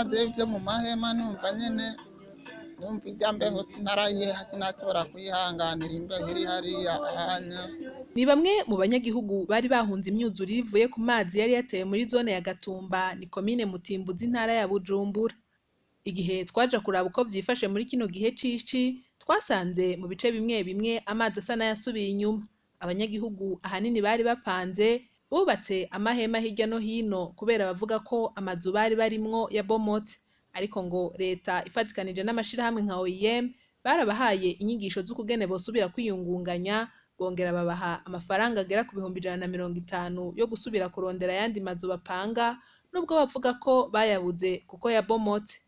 mahema, je mu mahema numva nyene numva ijya mbeho sinarayiha, sinashobora kuyihanganira imbeho iri hariya hanya. Ni bamwe mu banyagihugu bari bahunze imyuzurire ivuye ku mazi yari yateye muri zone ya Gatumba, ni komine Mutimbuzi, intara ya Bujumbura. Igihe twaja kuraba uko vyifashe muri kino gihe cici, twasanze mu bice bimwe bimwe amazi asa n'ayasubiye inyuma. Abanyagihugu ahanini bari bapanze, bubatse amahema hirya no hino kubera bavuga ko amazu bari barimwo yabomotse. Ariko ngo leta ifatikanije n'amashirahamwe nka OIM barabahaye inyigisho z'ukugene bosubira kwiyungunganya, bongera babaha amafaranga agera ku 150,000 yo gusubira kurondera ayandi mazu bapanga, nubwo bavuga ko bayabuze kuko yabomotse.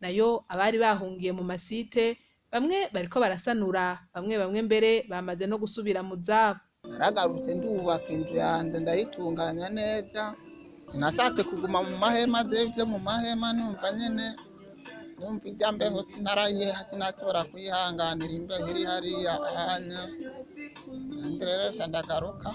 Nayo abari bahungiye mu masite, bamwe bariko barasanura, bamwe bamwe mbere bamaze no gusubira mu zabo. Naragarutse ndubaka inzu yanjye ndayitunganya neza, sinashatse kuguma mu mahema, je mu mahema numva nyene numva ijya mbeho sinarayiha, sinashobora kuyihanganira imbeho iri hariya hanya. Nanjye rero ndagaruka.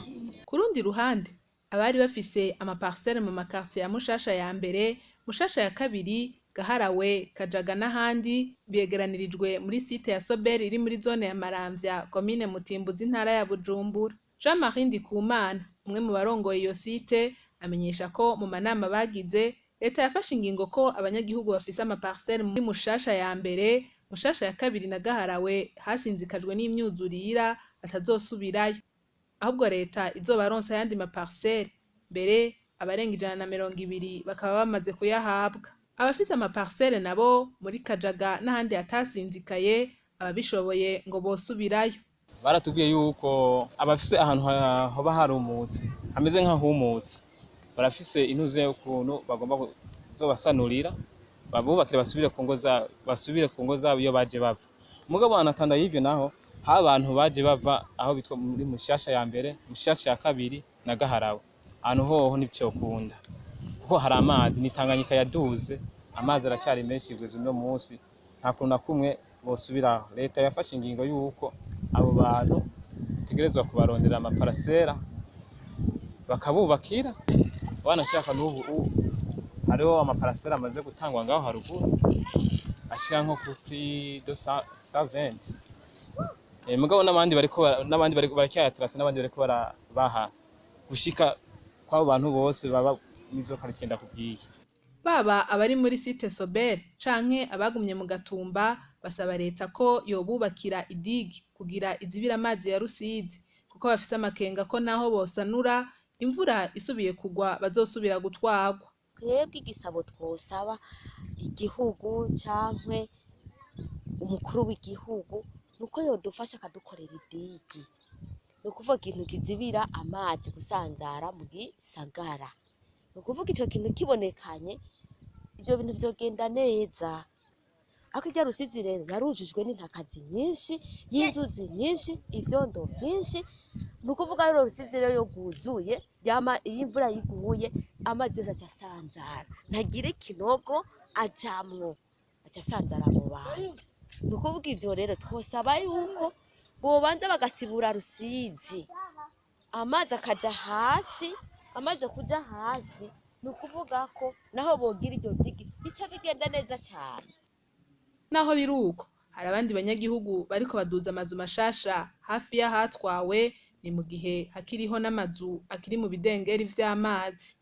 Ku rundi ruhande, abari bafise amaparcelle mu makartier ya Mushasha ya mbere, Mushasha ya kabiri, Gaharawe, Kajaga n'ahandi begeranirijwe muri site ya Soberi iri muri zone ya Maramvya, komine Mutimbuzi, intara ya Bujumbura. Jean Marie Ndikumana, umwe mu barongoye iyo site, amenyesha ko mu manama bagize leta yafashe ingingo ko abanyagihugu bafise amaparcelle muri Mushasha ya mbere, Mushasha ya kabiri na Gaharawe hasinzikajwe n'imyuzurira batazosubirayo, ahubwo leta izobaronsa ayandi maparcelle. Mbere abarenga 120 bakaba bamaze kuyahabwa. Abafise amaparcelle nabo muri Kajaga n'ahandi hatasinzikaye, ababishoboye ngo bosubirayo. Baratubwiye yuko abafise ahantu hoba harumutse hameze nk'ahumutse, barafise intuze y'ukuntu bagomba kuzobasanurira, babubakire basubire ku ngo zabo, basubire ku ngo zabo iyo baje bava. Mugabo anatanda y'ivyo naho ha abantu baje bava aho bitwa muri Mushasha ya mbere, Mushasha ya kabiri na Gaharawe, ahantu hoho ntivyokunda kuko hari amazi, ni Tanganyika yaduze, amazi aracyari menshi kugeza uno munsi, nta kuntu na kumwe bosubiraho. Leta yafashe ingingo y'uko abo bantu itegerezwa kubarondera amaparasera bakabubakira. Wanashaka n'ubu hariho amaparasera amaze gutangwa ngaho haruguru ashika nko kuri 220. Mugabo n'abandi bariko n'abandi bariko baracyayatrasa, n'abandi bariko barabaha gushika kw'abo bantu bose baba mizo quartier ndakubwiye. Baba abari muri site Sobel canke abagumye mu Gatumba basaba leta ko yobubakira idigi kugira izibira amazi ya Rusizi, kuko bafise amakenga ko naho bosanura imvura isubiye kugwa bazosubira gutwagwa. Twebwe igisabo twosaba igihugu cankwe umukuru w'igihugu nuko yodufasha akadukorera idigi, ni ukuvuga ikintu kizibira amazi gusanzara mu gisagara, ni ukuvuga ico kintu kibonekanye ivyo bintu vyogenda neza. Ariko irya Rusizi rero yarujujwe n'intakazi nyinshi, y'inzuzi nyinshi, ivyondo vyinshi, ni ukuvuga rero Rusizi rero yo rwuzuye, yama iyo imvura yiguye amazi yose aca asanzara, ntagira ikinogo ajamwo, aca asanzara mu bantu. Ni ukuvuga ivyo rero twosaba yuko bobanza bagasibura Rusizi, amazi akaja hasi, amaze kuja hasi ni ukuvuga ko naho bogira iryo digi bica bigenda neza cane. Naho biruko hari abandi banyagihugu bariko baduza amazu mashasha hafi y'ahatwawe, ni mu gihe hakiriho n'amazu akiri mu bidengeri vy'amazi.